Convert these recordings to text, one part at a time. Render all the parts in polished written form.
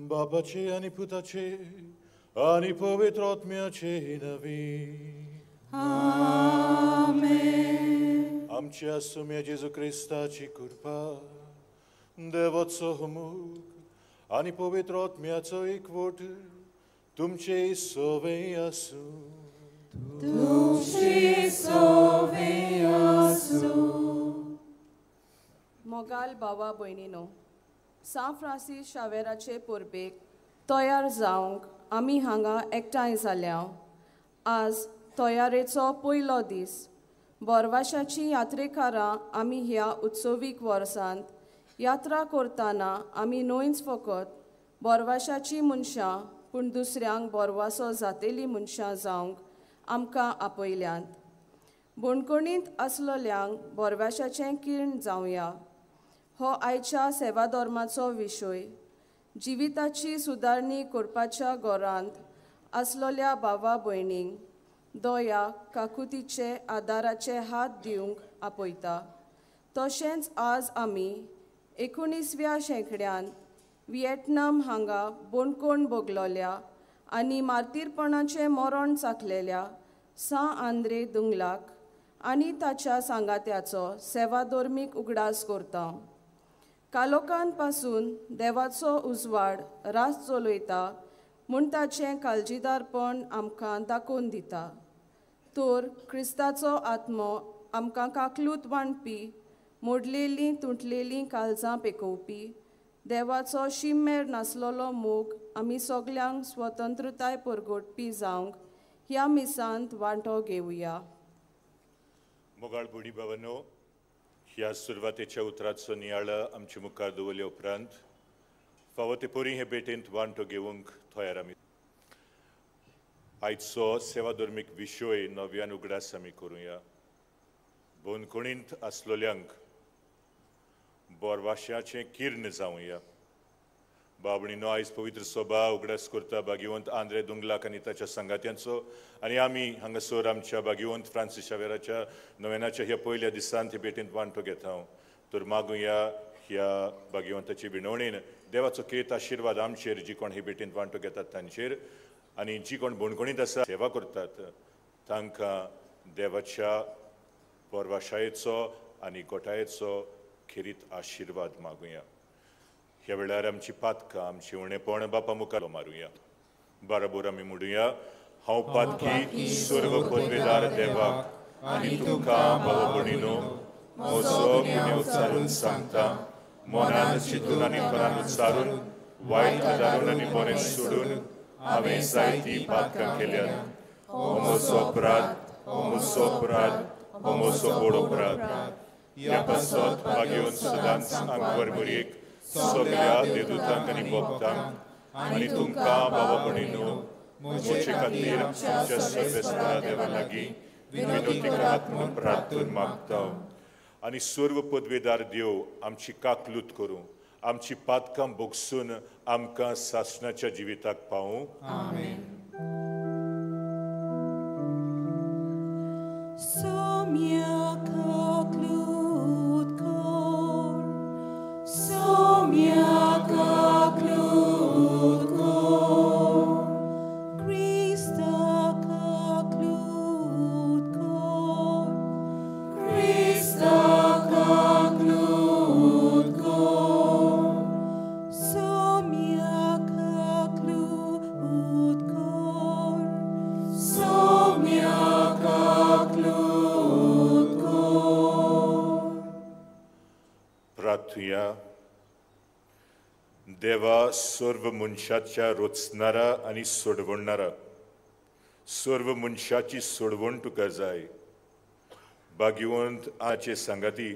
बापाचे आनी पुताचे आनी पवित्र आत्म्याचे नांवी आमेन. आमच्या सुम्या जेजू क्रिस्ताची कृपा, देवाचो मोग आनी पवित्र आत्म्याचो एकवट तुमचे सवे आसूं. तुमचे सवे आसूं. मोगाल भावा भयणीनो, सांत फ्रांसीस शावेराचे परबेक तयार जावंक आमी हांगा एकठांय जाल्या. आज तयारेचो पयलो दीस. बोरवाशाची यात्रेकारां आमी ह्या उत्सवीक वर्सांत यात्रा करतना आमी न्हयच फकत बोरवाशाची मनशां पूण दुसऱ्यांक बोरवासो जातेली मनशां जावंक आमकां आपयल्यांत. बणकणींत आसलोल्यांक बोरवाशाचें किर्ण जावया हो आयच्या सेवाधर्माचो विशय. जिविताची सुदारणी करपाच्या घरांत आसलोल्या भावा भयणींक दया काकुतीचे आदाराचे हात दिवंक आपयता. तशेंच आज आमी 19व्या शेंकड्यांत विएटनाम हांगा बणकोण भोगलोल्या आनी मार्तीरपणाचें मरण चाखलेल्या सां आंद्रे दुंगलाक आनी ताच्या सांगात्याचो सेवाधर्मीक उगडास करता. कालोकान पासून देवाचो उजवाड रास चलयता म्हूण ताचें काळजीदारपण आमकां दाखोवन दिता. तर क्रिस्ताचो आत्मो आमकां काकलूत वांटपी, मोडलेलीं तुटलेलीं काळजां पेकोवपी देवाचो शिमेर नासलेलो मोग आमी सगल्यांक स्वतंत्रताय परगटपी जावंक ह्या मिसांत वांटो घेवया. मोगाळ भयणी भावांनो, ह्या सुरवातेच्या उतराचो नियाळ आमचे मुखार दवरले उपरांत फावो ते परी हे भेटेंत वांटो घेवंक तयार आमी. आयचो सेवाधर्मीक विशय नव्यान उगडास आमी करुया. बंदखणींत आसलोल्यांक बोरवाशाचें किर्ण जावया. बाबणीनो, आयज पवित्र सभा उगडास करता भाग्यवंत आंद्रे दुंगलाक आनी ताच्या सांगात्यांचो आनी आमी हांगासर आमच्या भाग्यवंत फ्रांसीस शावेराच्या नोवेनाच्या ह्या पयल्या दिसान हे भेटेंत वांटो घेता. तर मागुया ह्या भाग्यवंताची विनवणेन देवाचो खेत आशिर्वाद आमचेर, जी कोण हे भेटेंत वांटो घेतात तांचेर आनी जी कोण बणकणींत आसा सेवा करतात तांकां देवाच्या बोरवाशायेचो आनी गोठायेचो खेरीत आशिर्वाद मागुया. ह्या वेळार आमची पातकां, आमची उणेपण बापा मुखार मारुया. बरोबर आमी म्हणुया, हांव पातकी सर्व पदवेदार देवाक आनी तुमकां भाव भयणीनो म्हजो गुन्यांव उच्चारून सांगता. मनान चिंतून आनी तोंडान उच्चारून, वायट आदारून आनी बरें सोडून हांवें जायतीं पातकां केल्यात. हो म्हजो अपराध, हो म्हजो अपराध, हो म्हजो व्हड अपराध. ह्या पासत भाग्यवंत सदांच आंकवार मरयेक, सगळ्या देवदूतांक आनी भक्तांक आनी तुमकां भावा भयणीनो म्हजे खातीर आमच्या सर्वेस्परा देवा लागीं विनवती करात म्हणून प्रार्थना मागता. आनी सर्व पदवेदार देव आमची काकलूत करूं, आमची पातकां भोगसून आमकां सासणाच्या जिविताक पावूं. आमेन. देवा, सर्व मनशाच्या रचणारा आनी सोडवणारा, सर्व मनशाची सोडवण तुका जाय. भाग्यवंत आचे सांगाती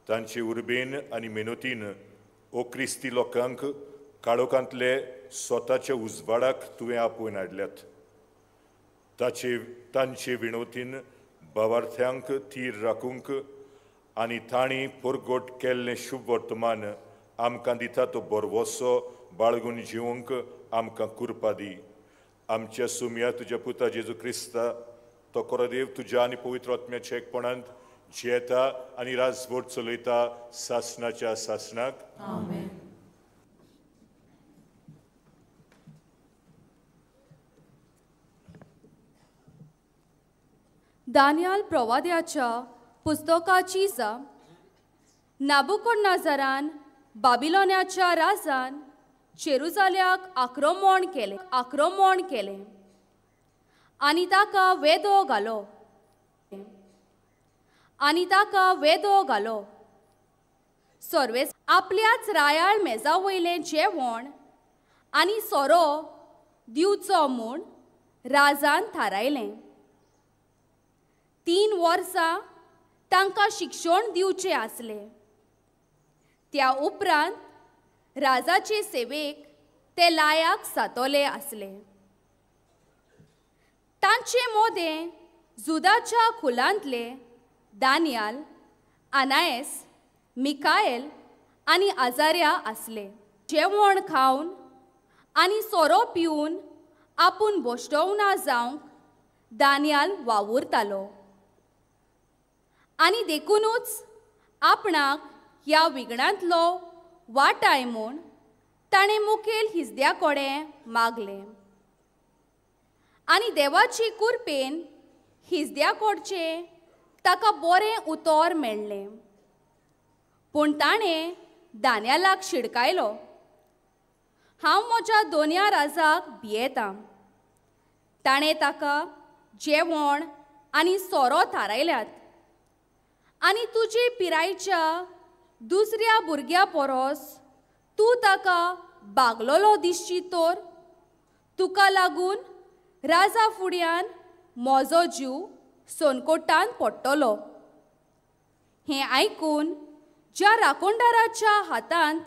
तांचे उर्बेन आनी मेहनतीन ओ क्रिस्ती लोकांक काळोखांतले स्वताच्या उजवाडाक तुवें आपोवन हाडल्यात. तांचे विनवतीन भावार्थ्यांक थीर राखूंक आनी तांणी परगट केल्लें शुभ वर्तमान आमकां दिता तो बरवसो बाळगून जिवंक आमकां कृपा दी. आमच्या सुमया तुज्या पुता जेजू क्रिस्ता, तो कोरदेव तुज्या आनी पवित्र आत्म्याच्या एकपणांत जियेता आनी राजवट चलयता सासणाच्या सासणाक. आमेन. दानियाल प्रवाद्याच्या पुस्तकाची नाबुकोडनाझरान बाबिलोन्याच्या राजान जेरुजाल्याक आक्रमण केलें आनी ताका वेदो घालो। सर्वेस आपल्याच रायाळ मेजा वयलें जेवण आनी सोरो दिवचो म्हूण राजान थारायलें। 3 वर्सां तांकां शिक्षण दिवचें आसलें। त्या उपरांत राजाचे सेवेक ते लायक जातले आसले। तांचे मोदें जुदाच्या खुलांतले दानियाल, अनायस, मिकाएल आनी आजार्या आसले। जेवण खावन आनी सोरो पिवन आपूण बोश्टोवना जावंक दानियाल वावुरतालो आनी देखूनच आपणाक ह्या विघ्नांतलो वाटाय म्हूण ताणें मुखेल हिजद्या कडेन मागलें आनी देवाची कुरपेन हिजद्या कडचें ताका बरें उतर मेळ्ळें। पूण ताणें दानियालाक शिडकायलो, हांव म्हज्या दोनया राजाक भियेतां। ताणें ताका जेवण आनी सोरो थारायल्यात आनी तुजे पिरायेच्या दुसऱ्या भुरग्या परस तूं ताका बागलोलो दिसची तर तुका लागून राजा फुड्यान म्हजो जीव सोनकोटान पडटलो। हें आयकून ज्या राखणदाराच्या हातांत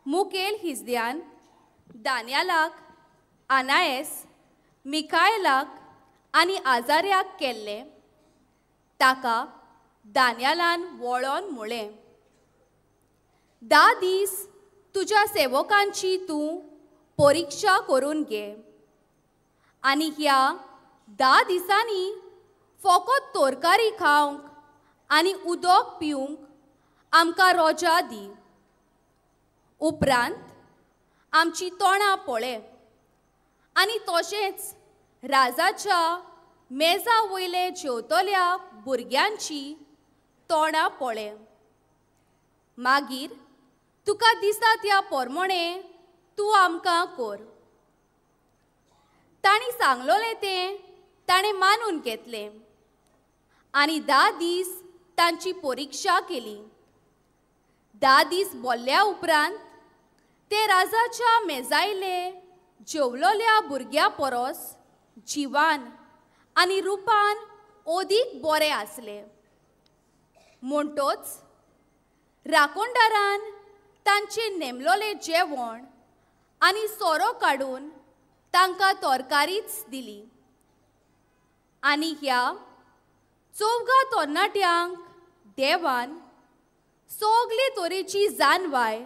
मुखेल हिजद्यान दानियालाक, अनायस, मिकायलाक आनी आजार्याक केल्लें ताका दानियालान वळोन म्हळें, 10 दीस तुज्या सेवकांची तूं परिक्षा करून घे आनी ह्या 10 दिसांनी फकत तोरकारी खावंक आनी उदक पिवंक आमकां रोजा दी। उपरांत आमची तोंडां पळय आनी तशेंच राजाच्या मेजा वयले जेवतल्या भुरग्यांची तोंडां पळय। मागीर तुका दिसता त्या पोरमोणे तूं आमकां कर। तांणी सांगलोलें तें ताणें मानून घेतलें आनी 10 दीस तांची परिक्षा केली। 10 दीस बोल्ल्या उपरांत ते राजाच्या मेजायले जेवलोल्या भुरग्या परस जिवान आनी रुपान अदीक बरे आसले। म्हणटोच राखणदारान तांचे नेमलोले जेवण आनी सोरो काडून तांकां तरकारीच दिली आनी ह्या 4 तरणाट्यांक देवान सगले तरेची जानवाय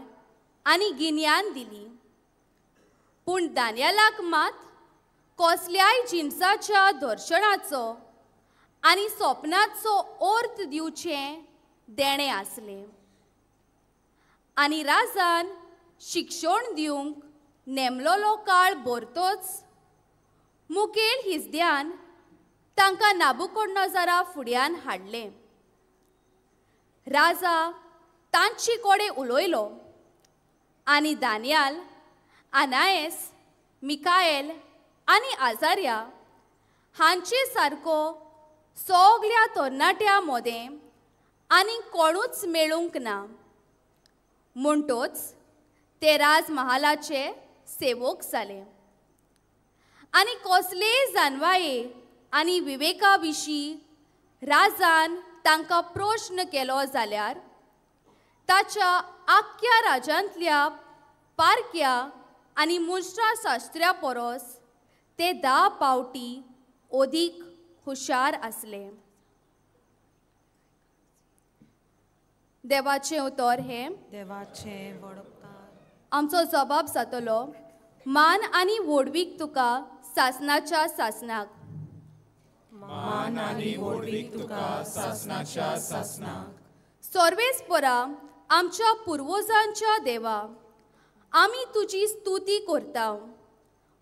आनी गिन्यान दिली। पूण दानियालाक मात कसल्याय जिनसाच्या दर्शनाचो आनी सपनाचो अर्थ दिवचें देणें आसलें आनी राजान शिक्षण दिवंक नेमलोलो काळ भरतोच मुखेल हिजद्यान तांकां नाबुकोडनझरा फुड्यान हाडलें। राजा तांचे कडेन उलयलो आनी दानियाल, अनायस, मिकाएल आनी आजार्या हांचे सारको सगल्या तरणाट्यां मदें आनी कोणूच मेळूंक ना। म्हणटोच ते राजमहालाचे सेवक जाले आनी कसलेय जानवाये आनी विवेका विशीं राजान तांकां प्रश्न केलो जाल्यार ताच्या आख्ख्या राज्यांतल्या पारक्या आनी मुश्रा शास्त्र्या परस ते 10 पावटी अदीक हुशार आसले। देवाचें उतर हें देवाचें व्हड उपकार। आमचो जबाब जातलो, मान आनी व्हडवीक तुका सासनाच्या सासनाक। मान आनी व्हडवीक तुका सासनाच्या सासनाक। सर्वेस्परा आमच्या पुर्वजांच्या देवा, आमी तुजी स्तुती करता।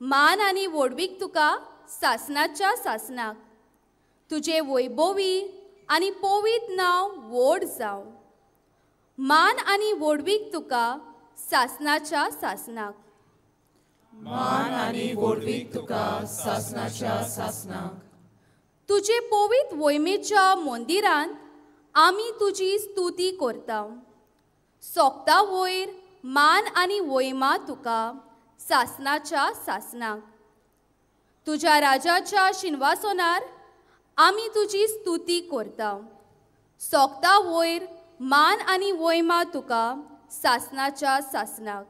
मान आनी व्हडवीक तुका सासनाच्या सासनाक। तुजें वैभवी आनी पवित्र नांव व्हड जावं. मान आनी व्हडवीक तुका सासनाच्या सासनाक. मान आनी व्हडवीक तुका सासनाच्या सासनाक. तुजे पवित्र वयमेच्या मंदिरांत आमी तुजी स्तुती करता. सोकता वयर मान आनी वयमा तुका सासनाच्या सासनाक. तुज्या राजाच्या शिनवासनार आमी तुजी स्तुती करता. सोकता वयर मान आनी वयमा तुका सासनाच्या सासनाक.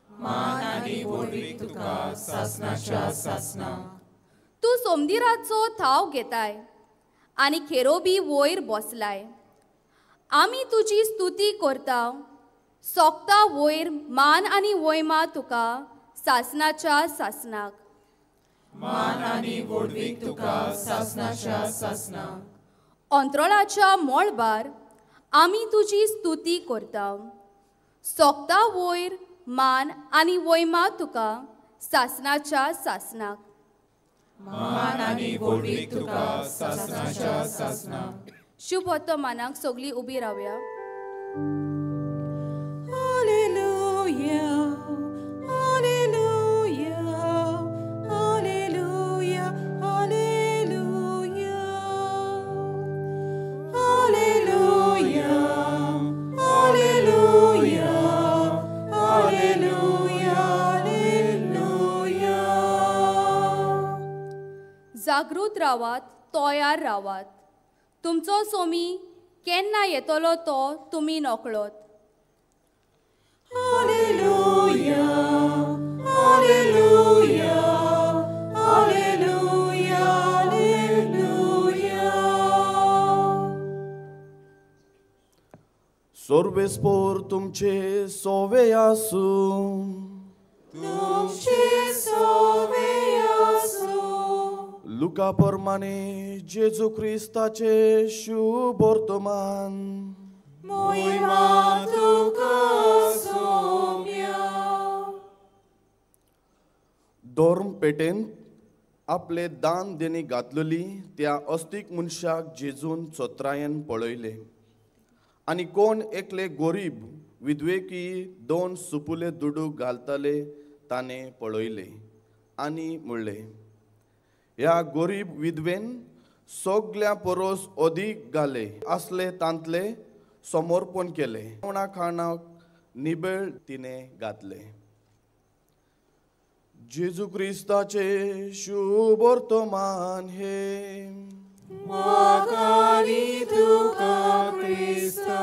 मान आनी व्हडवीक तुका सासनाच्या सासनाक. तूं सोमदिराचो थाव घेताय आनी खेरोबी वयर बसलाय. आमी तुजी स्तुती करता. सोकता वयर मान आनी वयमा तुका सासनाच्या सासनाक. मान आनी व्हडवीक तुका सासनाच्या सासनाक. अंतराळाच्या मळबार आमी तुजी स्तुती करता. सोकता वयर मान आनी वयमा तुका सासनाच्या सासनाक. मान आनी व्हडवीक तुका सासनाच्या सासनाक. शुभ वर्तमानाक सगळीं उबी रावया. Hallelujah, hallelujah, hallelujah, hallelujah, hallelujah, hallelujah, hallelujah, hallelujah. जागृत रावात, तयार रावात. तुमचो सोमी केन्ना येतलो तो तुमी नकळत. Hallelujah, hallelujah, hallelujah, hallelujah. सर्वेस्पोर तुमचे सोवे आसूं. तुमचे सोवे आसूं. लुका प्रमाणे जेजू क्रिस्ताचे शुभ वर्तमान. मोहिमा तुका सोम्या. धर्म पेटेंत आपले दान देणी घातलेली त्या अस्तीक मनशाक जेजून चत्रायेन पळयले आनी कोण एकले गोरीब विधवेकी दोन सुपुले दुडू घालताले ताणें पळयले आनी म्हणलें, ह्या गोरीब विधवेन सगळ्या परस अदीक घाले आसले तांतले समर्पण केले. जेवणा खाणाक निबेळ तिणें घातले. जेजू क्रिस्ताचे शुभ वर्तमान हे. माकारी तुका क्रिस्ता.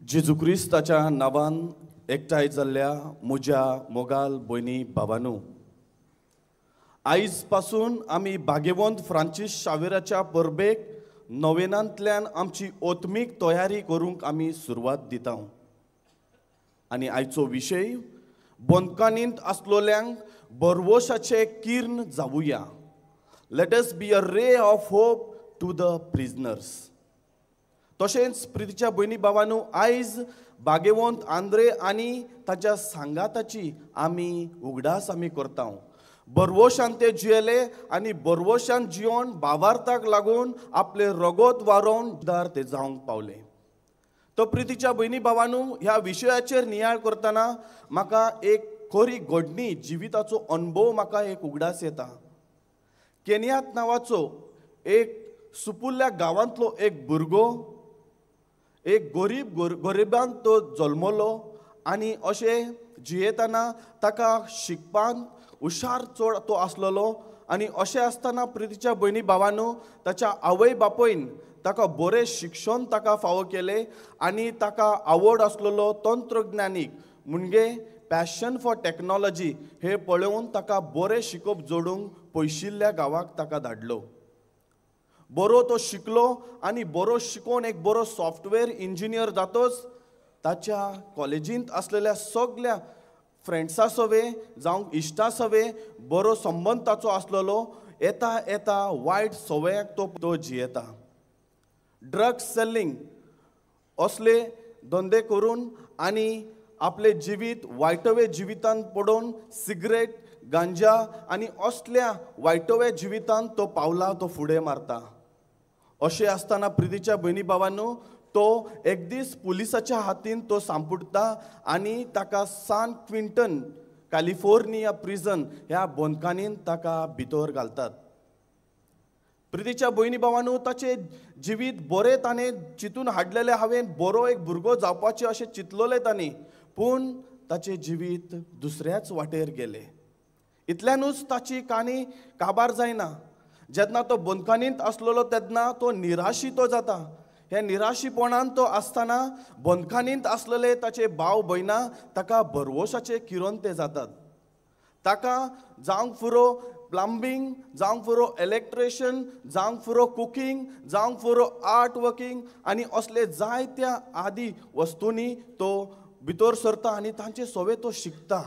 जेजू क्रिस्ताच्या नांवान एकठांय जाल्ल्या म्हज्या मोगाल भयणी भावानू, आयज पासून आमी भाग्यवंत फ्रांसीस शावेराच्या परबेक नोवेनांतल्यान आमची आत्मीक तयारी करूंक आमी सुरवात दिता. आनी आयचो विशय बंदकानींत आसलोल्यांक भरवशाचें किर्ण जावुया. Let us be a ray of hope to the prisoners. तशेंच प्रितीच्या भयणी भावानू, आयज भाग्यवंत आंद्रे आनी ताच्या सांगाताची आमी उगडास आमी करता. बरवशान ते जियेले आनी बरवशान जियोन भावार्थाक लागून आपले रगत वारोवन दार ते जावंक पावले. तो प्रितीच्या भयणी भावानू, ह्या विशयाचेर नियाळ करतना म्हाका एक खरी घडणी जिविताचो अणभव म्हाका एक उगडास येता. केनियात नांवाचो एक सुपुल्ल्या गांवांतलो एक भुरगो, एक गरीब गरिबांत तो जल्मलो आनी अशें जियेतना ताका शिकपांत हुशार चड तो आसलेलो. आनी अशें आसतना प्रितीच्या भयणी भावानू, ताच्या आवय बापयन ताका बरें शिक्षण ताका फावो केलें आनी ताका आवड आसलेलो तंत्रज्ञानीक म्हणजे पॅशन फॉर टॅक्नोलॉजी हे पळोवन ताका बरें शिकप जोडूंक पयशिल्ल्या गांवाक ताका धाडलो. बरो तो शिकलो आनी बरो शिकोवन एक बरो सॉफ्टवेअर इंजिनियर जातोच ताच्या कॉलेजींत आसलेल्या सगल्या फ्रेंड्सा सवे जावं इश्टा सवे बरो संबंद ताचो आसलेलो. येता येता वायट सवयाक तो जियेता. ड्रग्स सेलिंग असले धंदे करून आनी आपले जिवीत वायटवे जिवितांत पडोवन सिगरेट, गांजा आनी असल्या वायटव्या जिवितांत तो पावला तो फुडें मारता. अशें आसतना प्रितीच्या भयणी भावांनो तो एक दीस पुलिसाच्या हातीन तो सांपुडटा आनी ताका सान क्विंटन कॅलिफोर्निया प्रिजन ह्या बंदखानीन ताका भितर घालतात. प्रितीच्या भयणी भावांनो ताचें जिवीत बरें ताणें चिंतून हाडलेलें, हांवें बरो एक भुरगो जावपाचें अशें चिंतलेलें ताणें, पूण ताचें जिवीत दुसऱ्याच वाटेर गेलें. इतल्यानूच ताची काणी काबार जायना. जेन्ना तो बंदखानींत आसलेलो तेन्ना तो निराशी तो जाता. ह्या निराशीपणान तो आसतना बंदखानींत आसलेले ताचे भाव भयणां ताका भरवंशाचे किरण ते जातात. ताका जावंक फुरो प्लंबींग, जावंक फुरो इलेक्ट्रिशियन, जावंक फुरो कुकींग, जावंक फुरो आर्ट वर्कींग आनी असले जायत्या आदी वस्तूंनी तो भितर सरता आनी तांचे सवे तो शिकता.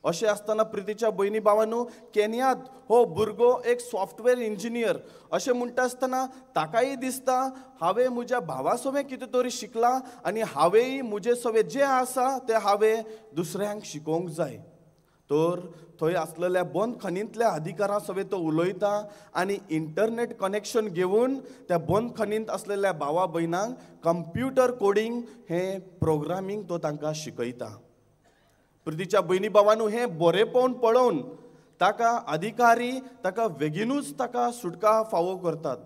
अशें आसतना प्रितीच्या भयणी भावांनो केन्यात हो भुरगो एक सॉफ्टवेअर इंजिनियर अशें म्हणटा आसतना ताकाय दिसता हांवें म्हज्या भावा सवें कितें तरी शिकलां आनी हांवेंय म्हजे सवें जें आसा तें हांवें दुसऱ्यांक शिकोवंक जाय. तर थंय आसलेल्या बंदखणींतल्या अधिकारां सवें तो उलयता आनी इंटरनेट कनेक्शन घेवन त्या बंदखणींत आसलेल्या भावा भयणांक कंप्युटर कोडींग हें प्रोग्रामींग तो तांकां शिकयता. प्रितीच्या भयणी भावांनो हें बरेपण पळोवन ताका अधिकारी ताका बेगीनूच ताका सुटका फावो करतात.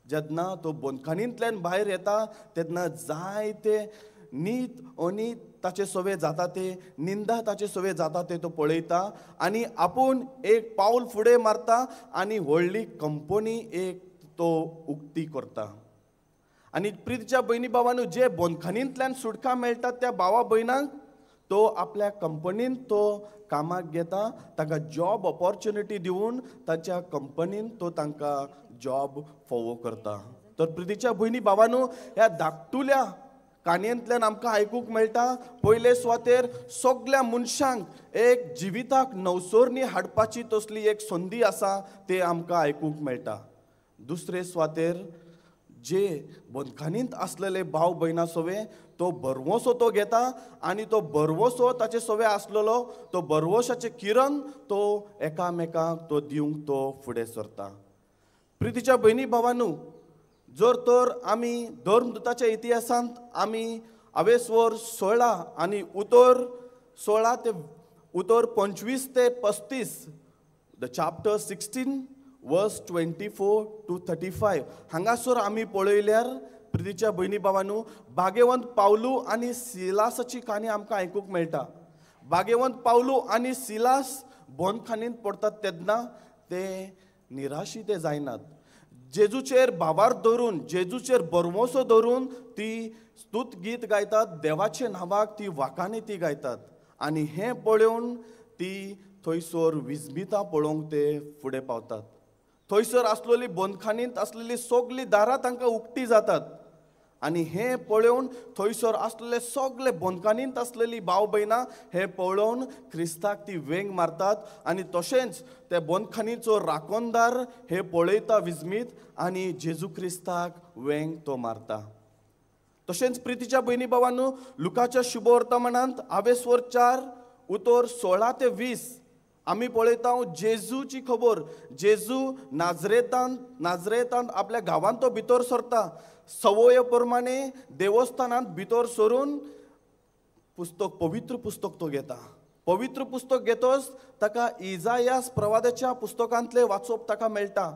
जेन्ना तो बंदखणींतल्यान भायर येता तेन्ना जायते नीत अनीत ताचे सवे जाता ते, निंदा ताचे सवे जाता ते तो पळयता आनी आपूण एक पावल फुडें मारता आनी व्हडली कंपनी एक तो उक्ती करता. आनी प्रितीच्या भयणी भावांनो जे बंदखणींतल्यान सुटका मेळटा त्या भावा भयणांक तो आपल्या कंपनीन तो कामाक घेता, ताका जॉब ऑपॉर्च्युनिटी दिवन ताच्या कंपनीन तो तांकां जॉब फोवो करता. तर प्रितीच्या भयणी भावांनो ह्या धाकटुल्या काणयेंतल्यान आमकां आयकूंक मेळटा पयले सुवातेर सगल्या मनशांक एक जिविताक नवसोरणी हाडपाची तसली एक संदी आसा ते आमकां आयकूंक मेळटा. दुसरे सुवातेर जे बंदखणींत आसलेले भाव भयणां सवे तो भरवंसो तो घेता आनी तो भरवंसो ताचे सवे आसलेलो तो भरवंशाचें किरण तो एकामेकांक तो दिवंक तो फुडें सरता. प्रितीच्या भयणी भावांनो जर तर आमी धर्मदूताच्या इतिहासांत आमी आवेस्वर 16 आनी उतर 16 ते उतर 25 ते 35 the chapter 16 verse 24 to 35 हांगासर आमी पळयल्यार प्रितीच्या भयणी भावांनो भाग्यवंत पावलू आनी सिलासाची काणी आमकां आयकूंक मेळटा. भाग्यवंत पावलू आनी सिलास बंदखानींत पडटात तेन्ना ते निराशी ते जायनात. जेजूचेर भावार धरून, जेजूचेर भरवंसो धरून ती स्तूत गीत गायतात, देवाचे नांवाक ती वाकांनी ती गायतात आनी हें पळोवन ती थंयसर विस्मितां पळोवंक ते फुडें पावतात. थंयसर आसलेली बंदखानींत आसलेली सगळीं दारां तांकां उक्ती जातात आनी हें पळोवन थंयसर आसलेले सगळे बंदखानींत आसलेली भाव भयणां हें पळोवन क्रिस्ताक ती वेंग मारतात आनी तशेंच ते बंदखानीचो राखणदार हे पळयता विस्मीत आनी जेजू क्रिस्ताक वेंग तो मारता. तशेंच प्रितीच्या भयणी भावांनो लुकाच्या शुभवर्तमानांत आवेस्वर 4 उतर 16 ते 20 आमी पळयता जेजूची खबर. जेजू नाजरेतांत आपल्या गांवांत तो भितर सरता. सवय प्रमाणे देवस्थानांत भितर सरून पुस्तक, पवित्र पुस्तक तो घेता. पवित्र पुस्तक घेतच ताका इजायास प्रवादाच्या पुस्तकांतलें वाचप ताका मेळटा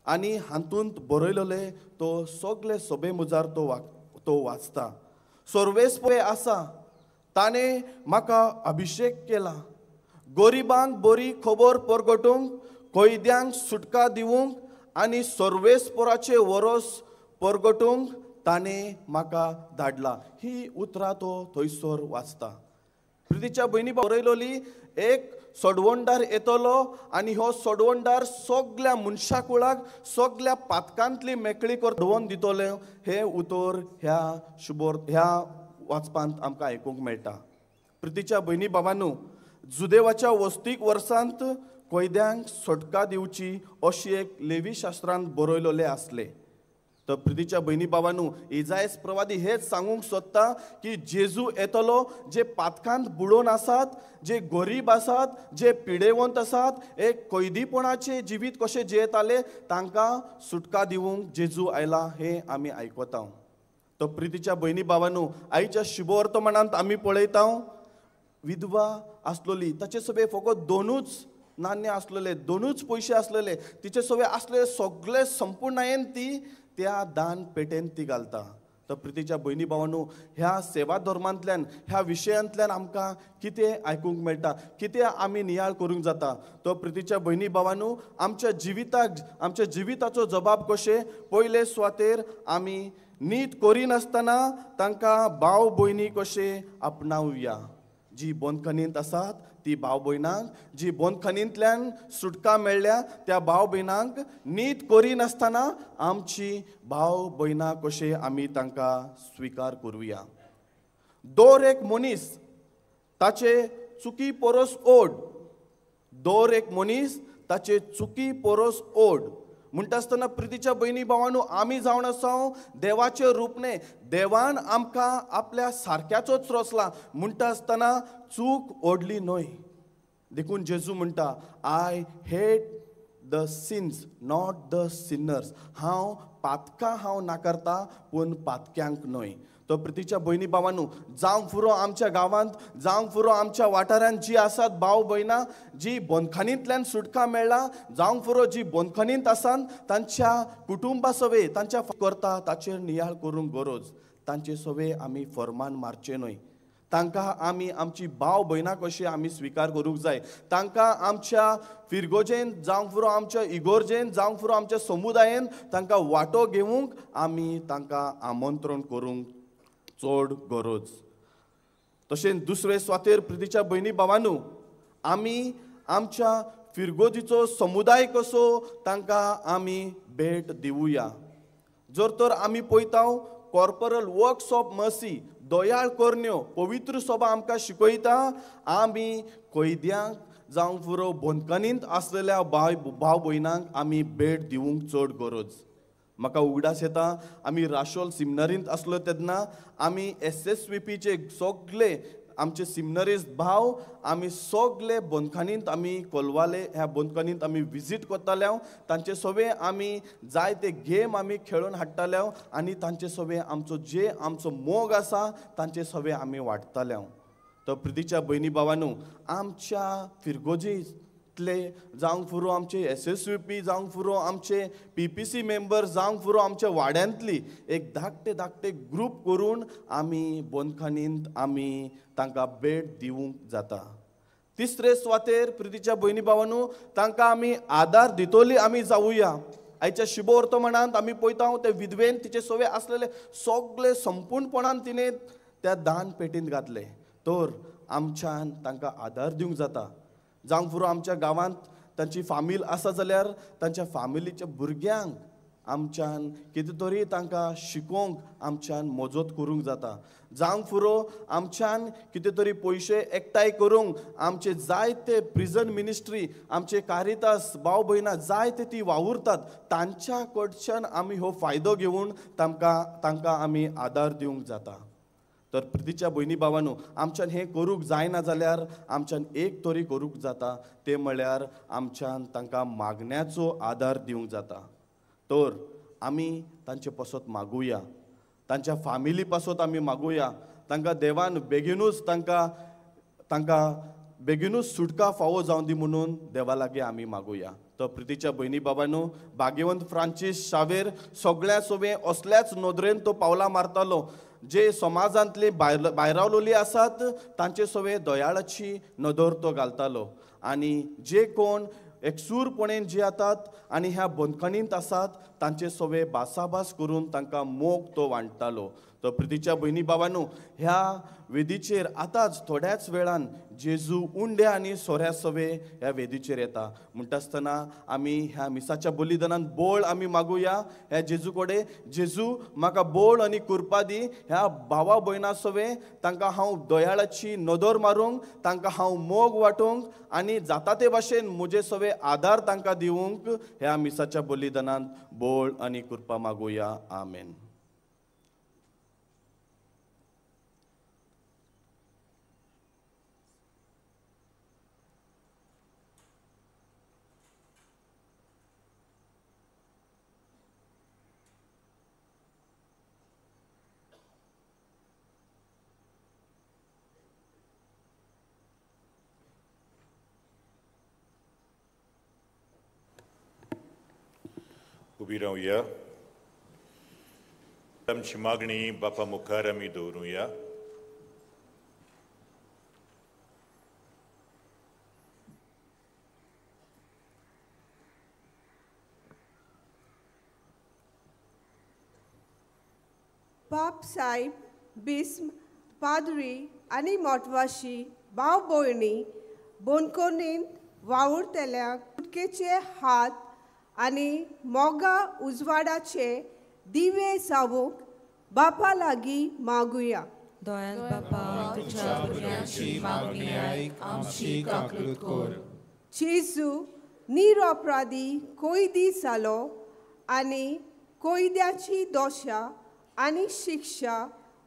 आनी हातूंत बरयलेलें तो सगळे सभे मुजार तो वाचता. सर्वेस्पर आसा ताणें म्हाका अभिशेक केला गरिबांक बरी खबर परगटूंक, कैद्यांक सुटका दिवंक आनी सर्वेस्पराचें वरस परगटूंक ताणें म्हाका धाडला. ही उतरां तो थंयसर वाचता. प्रितीच्या भयणी बरयलोली एक सोडवणदार येतलो आनी हो सोडवणदार सगल्या मनशाकुळाक सगल्या पातकांतली मेकळी करून दितले हे उतर ह्या शुभोर ह्या वाचपांत आमकां आयकूंक मेळटा. प्रितीच्या भयणी बाबांनो जुदेवाच्या वस्तीक वर्सांत कैद्यांक सुटका दिवची अशी एक लेवी शास्त्रांत बरयलेलें आसलें. तर प्रितीच्या भयणी बाबांनो, इजायस प्रवादी हेच सांगूंक सोदता की जेजू येतलो जे पातकांत बुडोवन आसात, जे गरीब आसात, जे पिडेवंत आसात, एक कैदीपणाचे जिवीत कशें जियेताले तांकां सुटका दिवंक जेजू आयला हें आमी आयकता. तर प्रितीच्या भयणी बाबांनो, आयच्या शुभवर्तमानांत आमी पळयता विधवा आसलोली, ताचे सगळे फकत दोनूच नाण्य आसलेले, दोनूच पयशे आसलेले, तिचे सगळे आसले सगळे संपूर्णायेन ती त्या दान पेटेन ती घालता. तर प्रितीच्या भयणी भावांनो, ह्या सेवा धर्मांतल्यान, ह्या विशयांतल्यान आमकां कितें आयकूंक मेळटा, कितें आमी नियाळ करूंक जाता. तर प्रितीच्या भयणी भावांनो, आमच्या जिविताक, आमच्या जिविताचो जबाब कशें पयले सुवातेर आमी नीत करिनासतना तांकां भाव भयणी कशें आपणावया. जी बंदखणींत आसात ती भाव भयणांक, जी बंदखणींतल्यान सुटका मेळ्ळ्या त्या भाव भयणांक नीत करिनासतना आमची भाव भयणां कशें आमी तांकां स्विकार करुया. दर एक मनीस ताचे चुकी परस ओड, दर एक मनीस ताचे चुकी परस ओड. म्हणटा आसतना प्रितीच्या भयणी भावांनो, आमी जावन आसा देवाचें रूप न्हय, देवान आमकां आपल्या सारक्याचोच रचला. म्हणटा आसतना चूक ओडली न्हय. देखून जेजू म्हणटा, I hate the sins not the sinners. हांव पातकां हांव नाकारता पूण पातक्यांक न्हय. तो प्रितीच्या भयणी भावांनो, जावंक फुरो आमच्या गांवांत, जावंक फुरो आमच्या वाठारांत जी आसात भाव भयणां जी बंदखणींतल्यान सुटका मेळ्ळा, जावंक फुरो जी बंदखणींत आसात तांच्या कुटुंबा सवे तांच्या करता ताचेर नियाळ करूंक गरज. तांचे सवे आमी फर्मान मारचें न्हय. तांकां आमी आमची भाव भयणां कशी आमी स्विकार करूंक जाय. तांकां आमच्या फिरगोजेन जावंक फुरो आमच्या इगोर्जेन जावंक फुरो आमच्या समुदायेन तांकां वांटो घेवंक आमी तांकां आमंत्रण करूंक चड गरज. तशेंच दुसरे सुवातेर प्रितीच्या भयणी भावांनो, आमी आमच्या फिरगोजीचो समुदाय कसो तांकां आमी भेट दिवया. जर तर आमी पळयता कॉर्पोरल वर्क्स ऑफ मर्सी, दयाळ करण्यो, पवित्र सभा आमकां शिकयता आमी कैद्यांक जावंक फुरो बंदखणींत आसलेल्या भाव भयणांक आमी भेट दिवंक चड गरज. म्हाका उगडास येता आमी राशोल सिमनरींत आसलो तेन्ना आमी SSVPचे सगळे आमचे सिमनरीस्ट भाव आमी सगळे बंदखणींत आमी कोलवाले ह्या बंदखणींत आमी विजीट करताले. तांचे सगळे आमी जायते गेम आमी खेळून हाडटाले आनी तांचे सगळे आमचो जे आमचो मोग आसा तांचे सगळे आमी वाडटाले. तर प्रितीच्या भयणी भावांनो, आमच्या फिरगोजींतले जावंक फुरो आमचे SSVP जावंक फुरो आमचे PPC member जावंक फुरो आमच्या वाड्यांतली एक धाकटे धाकटे ग्रूप करून आमी बंदखणींत आमी तांकां भेट दिवंक जाता. तिसरे सुवातेर प्रितीच्या भयणी भावांनो, तांकां आमी आदार दितोली आमी जावया. आयच्या शुभवर्तमानांत आमी पळयता ते विधवेन तिचे सगळे आसलेले सगळे संपूर्णपणान तिणें त्या दान पेटींत घातले. तर आमच्यान तांकां आदार दिवंक जाता. जावंक फुरो आमच्या गांवांत तांची फामील आसा जाल्यार तांच्या फामिलीच्या भुरग्यांक आमच्यान कितें तरी तांकां शिकोवंक आमच्यान मजत करूंक जाता. जावंक फुरो आमच्यान कितें तरी पयशे एकठांय करूंक आमचे जायते प्रिजन मिनिस्ट्री, आमचे कारितास भाव भयणां जायते ती वावुरतात तांच्या कडच्यान आमी हो फायदो घेवन तांकां आमी आदार दिवंक जाता. तर प्रितीच्या भयणी भावांनो, आमच्यान हें करूंक जायना जाल्यार आमच्यान एक तरी करूंक जाता, तें म्हळ्यार आमच्यान तांकां मागण्याचो आदार दिवंक जाता. तर आमी तांचे पासत मागुया, तांच्या फामिली पासत आमी मागुया, तांकां देवान बेगीनूच तांकां बेगीनूच सुटका फावो जावं दी म्हणून देवा लागीं आमी मागुया. तर प्रितीच्या भयणी बाबांनो, भाग्यवंत फ्रांसीस शावेर सगळ्या सोबे असल्याच नदरेन तो पावलां मारतालो. जे समाजांतले भायरावलोली आसात तांचे सवे दयाळाची नदर तो घालतालो आनी जे कोण एकसूरपणेन जे येतात आनी ह्या बंदखणींत आसात तांचे सवे भासाभास करून तांकां मोग तो वांट्टालो. तर प्रितीच्या भयणी बाबांनो, ह्या वेदीचेर आतांच थोड्याच वेळान जेजू उंड्या आनी सोऱ्या सवे ह्या वेदीचेर येता. म्हणटा आसतना आमी ह्या मिसाच्या बलिदानान बोळ आमी मागुया ह्या जेजू कडेन. जेजू म्हाका बोळ आनी कुरपा दी, ह्या भावा भयणा सवे तांकां हांव दयाळाची नदर मारूंक, तांकां हांव मोग वांटूंक आनी जाता ते भाशेन म्हजे सवे आदार तांकां दिवंक ह्या मिसाच्या बलिदानान बोळ आनी कुरपा मागुया. आमेन. उबी रावया. आमची मागणी बापा मुखार आमी दवरुया. बाप साहेब, बिस्म, पाद्री आनी मोटवाशी भाव भयणी बोनकोनींत वावुरतल्यांक कुटकेचे हात आनी मोगा उजवाडाचे दिवे जावंक बापा लागीं मागुया. दयाळ बापा, तुझ्या भुरग्यांची मागणी आयक, आमची काकूत कर. जेजू निरपराधी कोयदी जालो आनी कोयद्याची दोशा आनी शिक्षा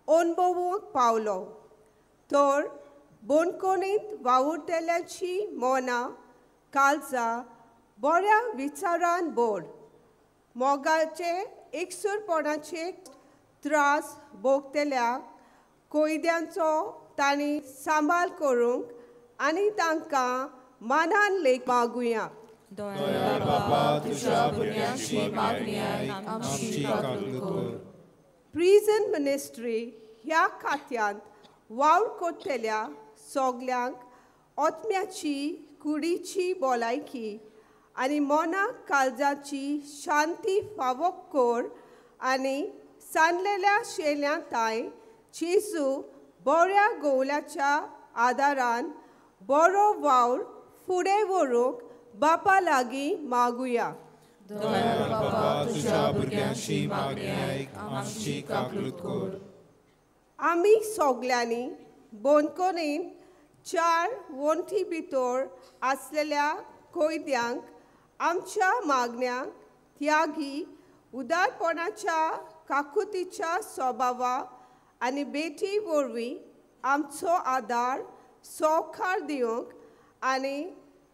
अणभवूंक पावलो. तर बोनकोनींत वावुरतल्यांची मनां काळजां बऱ्या विचारान बोड मोगाचे एकसूरपणाचे त्रास भोगतल्या कोयद्यांचो तांणी सांबाळ करूंक आनी तांकां मानान लेख मागुया. दयाळ बापा, तुझ्या भुरग्यांची मागणी आयक, आमची काकूत कर. प्रिजन मिनिस्ट्री ह्या खात्यांत वावर करतल्या सगल्यांक आत्म्याची कुडीची भलायकी आनी मना काळजाची शांती फावो कर आनी सांडलेल्या शेल्या ताय जेजू बऱ्या गोवल्याच्या आदारान बरो वावर फुडें व्हरूंक बापा लागीं मागुया. दयाळ बापा, तुझ्या भुरग्यांची मागणी आयक, आमची काकूत कर. आमी सगल्यांनी बोनकोनीन चार वण्टी भितर आसलेल्या कोयद्यांक आमच्या मागण्यांक त्यागी उदारपणाच्या काकुतीच्या स्वभावा आनी बेटी वरवीं आमचो आदार सौखार दिवंक आनी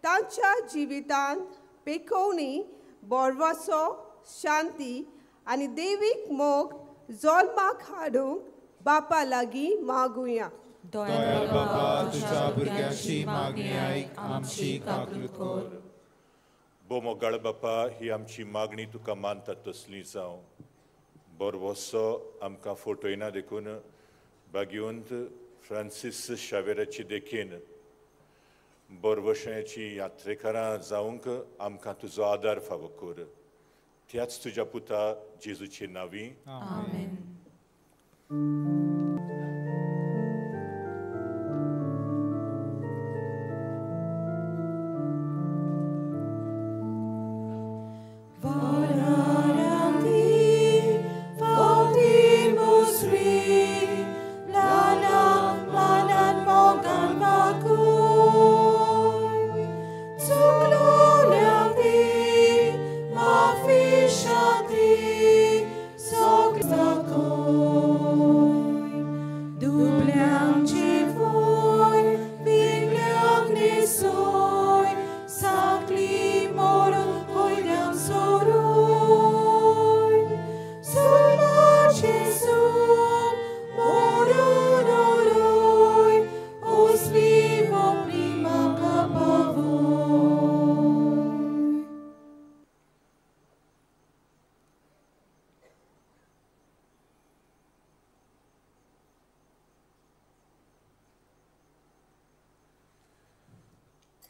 तांच्या जिवितांत पेकोवणी बोरवासो शांती आनी देवीक मोग जल्माक हाडूंक बापा लागीं मागुया. दयाळ बापा, तुझ्या भुरग्यांची मागणी आयक, आमची काकूत कर. बोमोगाळ बापा, ही आमची मागणी तुका मानता तसली जावं. बोरवसो आमकां फोटोयना देखून भाग्यवंत फ्रांसीस शावेराची देखीन बोरवशाची यात्रेकारां जावंक आमकां तुजो आदार फावो कर. त्याच तुज्या पुता जेजूचे नांवी. आमेन.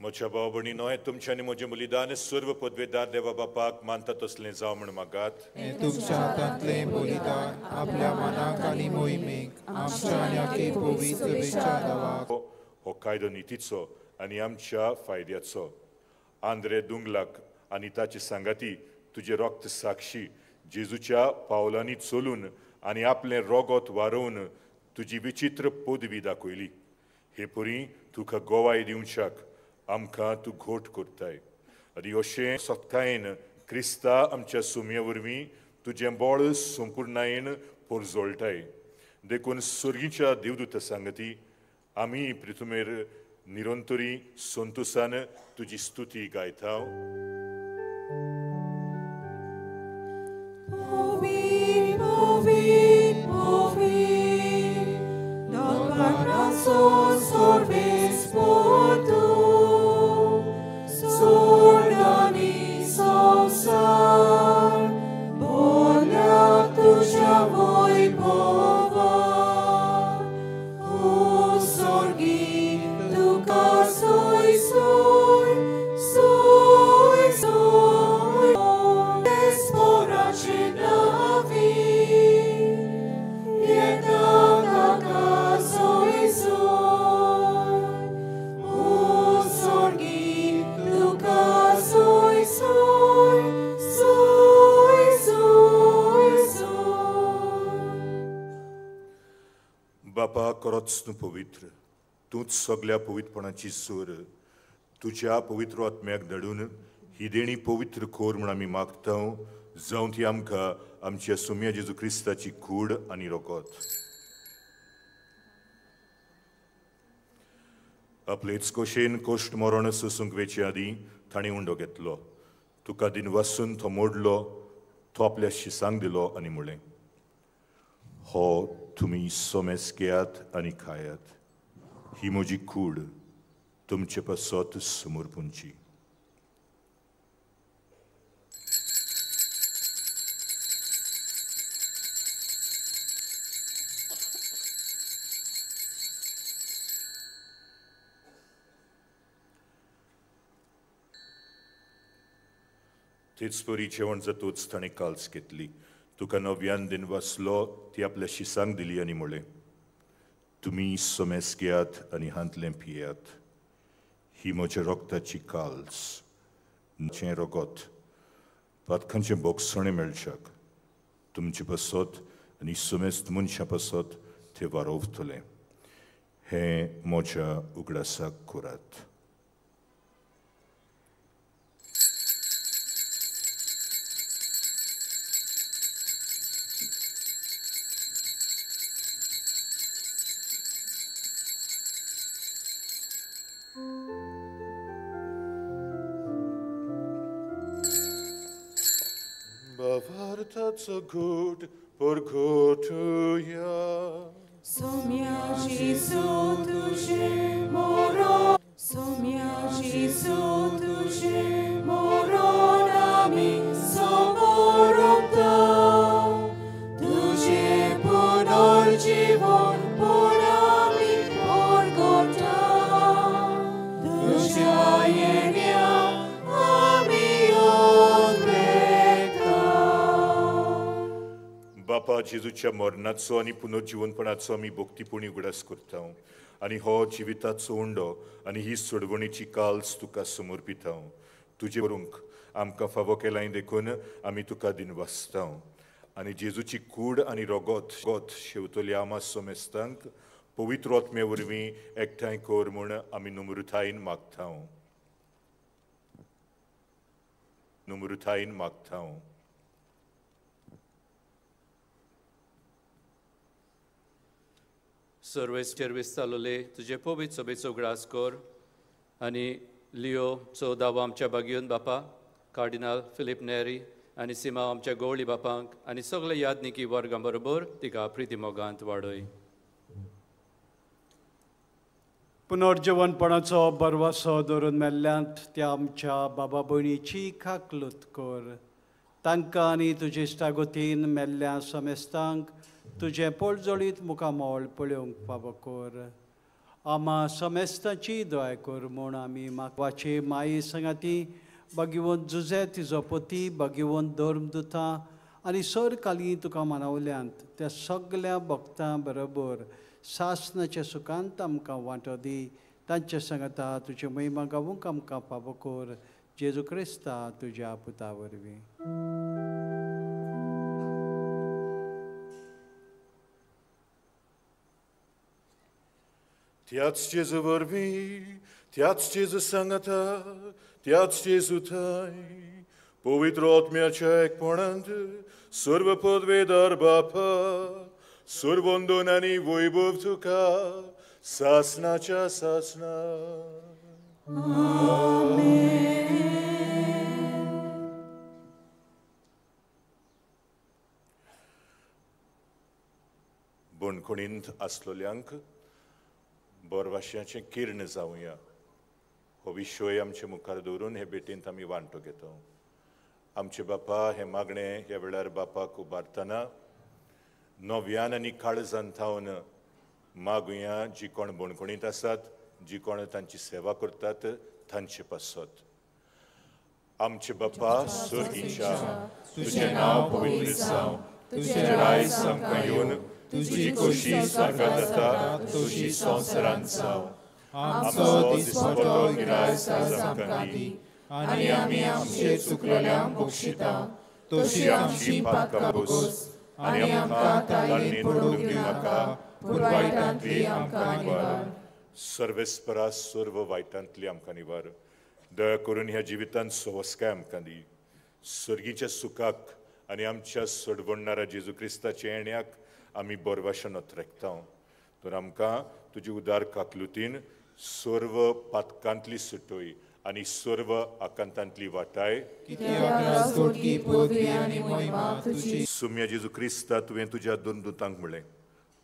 म्हज्या भाव भयणीनो, हें तुमचें आनी म्हजें बलिदान सर्व पदवेदार देवा बापाक मानता तसलें जावं म्हूण मागात. हें तुमच्या हातांतलें बलिदान आपल्या मनाक आनी मोहिमेक आमच्या आनी आखे पवित्र सभेच्या देवाक हो कायदो नितीचो आनी आमच्या फायद्याचो. आंद्रे दुंगलाक आनी ताची सांगाती तुजें रक्त साक्षी जेजूच्या पावलांनी चलून आनी आपलें रोगोत वारोवन तुजी विचित्र पदवी दाखयली. हे परी तुका गोवाय दिवच्याक आमकां तूं घोट करताय आनी अशें सत्कायेन क्रिस्ता आमच्या सुमये वरवीं तुजें बळ संपुर्णायेन पोरजोळटाय. देखून सर्गीच्या देवदूता सांगती आमी प्रिथुमेर निरंतरी संतोसान तुजी स्तुती गायता. बापा करोच तूं पवित्र, तूंच सगल्या पवित्रपणाची सूर. तुज्या पवित्र आत्म्याक धाडून ही देणी पवित्र कोर म्हूण आमी मागता, जावं ती आमकां आमच्या सुम्या जेजू क्रिस्ताची कूड आनी रोगत. आपलेच कोशेन कोश्ट मरण सोसूंक वेचे आदीं ताणें उंडो घेतलो, तुका दिन वासून तो मोडलो, तो आपल्या शिसांक दिलो आनी म्हणलें, हो तुमी सोमेस घेयात आनी खायात, ही म्हजी कूड तुमचे पासत समर्पूंची. तेच परी जेवण जातूच ताणें काल्स घेतली, तुका नव्यान दिन वाचलो, ती आपल्या शिसांक दिली आनी म्हणलें, तुमी सोमेस घेयात आनी हांतलें पियात, ही म्हज्या रोगताची काल्स, म्हजें रोगत पातकांचें बोगसणें मेळच्याक तुमचे पासत आनी सोमेस्त मनशां पासत तें वारोवतलें. हें म्हज्या उगडासाक करात. भावार्थाचो घोट परगटुया. सोम्या जेजू तुजें मरण, सोम्या जेजू तुजें मरण आमी समर्पता, तुजें पुनर्जीवन पण आमी परगटा, तुज्या येण्या आमी उद्रेकता. बापा जेजूच्या मरणाचो आनी पुनर्जिवनपणाचो आमी भक्तीपुणी उगडास करता आनी हो जिविताचो उंडो आनी ही सोडवणीची काल्स तुका समर्पिता. तुजे करूंक आमकां फावो केलाय देखून आमी तुका दिनवासता आनी जेजूची कूड आनी रोगोत गोत शेवतल्या आमा सोमेस्तांक पवित्र आत्म्या वरवीं एकठांय कर म्हूण आमी नम्रतायेन मागता, नम्रतायेन मागता. सर्वेस चेरवीस चालवले तुजे पवित्र सभेचो उगडास कर आनी लिओ चौदावो आमच्या बागयोन बापा, कार्डिनाल फिलीप नेरी आनी सीमा आमच्या गवळी बापांक आनी सगळे यादनिकी वर्गां बरोबर तिका प्रिती मोगांत वाडय. पुनर्जीवनपणाचो बरवासो धरून मेल्ल्यांत त्या आमच्या बाबा भयणीची काकलूत कर, तांकां आनी तुजे इश्टागतीन मेल्ल्या समेस्तांक तुजें पोळजोळीत मुखामळ पळोवंक फावो कर. आमा समेस्ताची दया कर म्हूण आमी मागवाचे माये संगाती बागेवन जुजे तिजो पती बागेवन धर्मदुतां आनी सरकाली तुका मानवल्यांत त्या सगल्या भक्तां बरोबर सासनाच्या सुखांत आमकां वांटो दी. तांचे सांगता तुजे महिमा गावूंक आमकां फावो कर जेजू क्रिस्ता तुज्या पुता वरवीं. त्याच जेजू वरवीं, त्याच जेजू सांगता, त्याच जेजू थंय पवित्र आत्म्याच्या एकपणांत सर्व पदवेदार बापा सर्वंदन आनी वैभव तुका सासनाच्या सासना. बणखणींत आसलोल्यांक बोरवाश्याचें किर्ण जावया हो विशय आमचे मुखार दवरून हे भेटेंत आमी वांटो घेता. आमचे बापा हे मागणें ह्या वेळार बापाक उबारतना नव्यान आनी काळजान थावन मागुया जी कोण बणखणींत आसात, जी कोण तांची सेवा करतात तांचे पासत. आमचे बापा स्वर्गीच्या, तुजें नांव पवित्र जावं, तुजें राज आमकां येवन, तुजी खोशी स्वर्गांत जाता तशी संवसारांत जावं. आमचो दिसपटो गिरास आज आमकां दी आनी आमी आमचे चुकलेल्यांक बक्षिता तशी आमची पातकां बोस आनी आमकां ताळणेंत पडूंक दिवनाका, पूण वायटांतली आमकां निवार. सर्वेस्परा सर्व वायटांतली आमकां निवार. दया करून ह्या जिवितांत सवस्काय आमकां दी. सर्गीच्या सुखाक आनी आमच्या सोडवणणारा जेजू क्रिस्ताच्या येण्याक आमी बोरवाशन अत्रेकता. तर आमकां तुजी उदार काकलुतीन सर्व पातकांतली सुटोय आनी सर्व आकांतांतली वाटाय. सुम्या जेजू क्रिस्ता, तुवें तुज्या दोन दुतांक म्हणलें,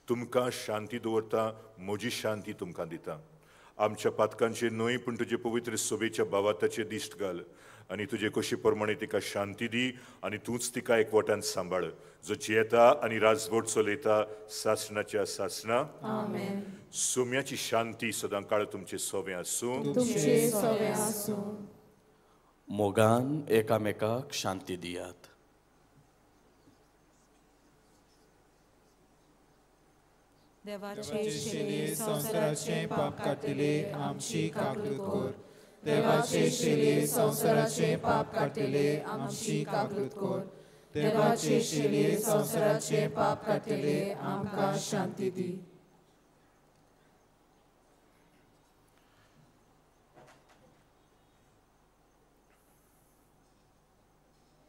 तुमकां शांती दवरता, म्हजी शांती तुमकां दिता. आमच्या पातकांचेर न्हय पूण तुजे पवित्र सभेच्या भावाताचेर दिश्ट घाल आनी तुजे कशी प्रमाणे तिका शांती दी आनी तूंच तिका एकवटान सांबाळ, जो जियेता आनी राजवट चलयता सासणाच्या सासणा. सोम्याची शांती सदां काळ तुमचे सोवे आसूं. मोगान एकामेकाक शांती दियात. देवाचे शिले संवसाराचे पाप काडटले आमची काकूत कर. देवाचे शिले संवसाराचे पाप काडटले आमची काकूत कर. देवाचे शिले संवसाराचे पाप काडटले आमकां शांती दी.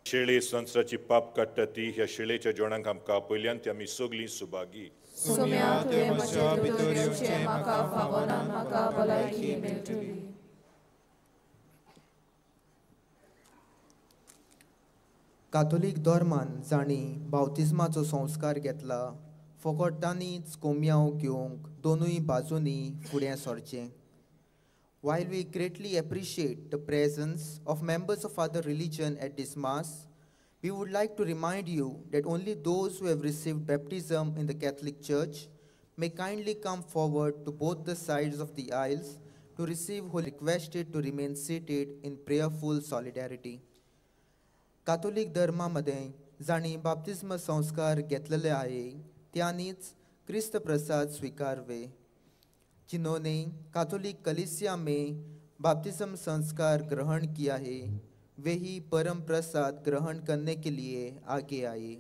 शेळे संवसाराची पाप काडटा ती ह्या शेळेच्या जेवणाक आमकां आपयल्यान ती आमी सगळीं सुभागी. सोम्या तुवें म्हज्या भितर येवचें म्हाका फावना, म्हाका भलायकी मेळटली. कातोलीक धर्मान जांणी बाप्तिज्माचो संस्कार घेतला फकत तांणीच कोमयांव घेवंक दोनूय बाजूंनी फुडें सरचें. While we greatly appreciate the presence of members of other religion at this Mass, we would like to remind you that only those who have received baptism in the Catholic Church may kindly come forward to both the sides of the aisles to receive who requested to remain seated in prayerful solidarity. Catholic धर्मामध्ये जांणी बाप्तिस्म संस्कार घेतलेले आहे त्यांनीच क्रिस्त प्रसाद स्वीकारवे. जिन्होंने Catholic कलीसिया में बाप्तिस्म संस्कार ग्रहण किया है वे ही परम प्रसाद ग्रहण करने के लिए आगे आए.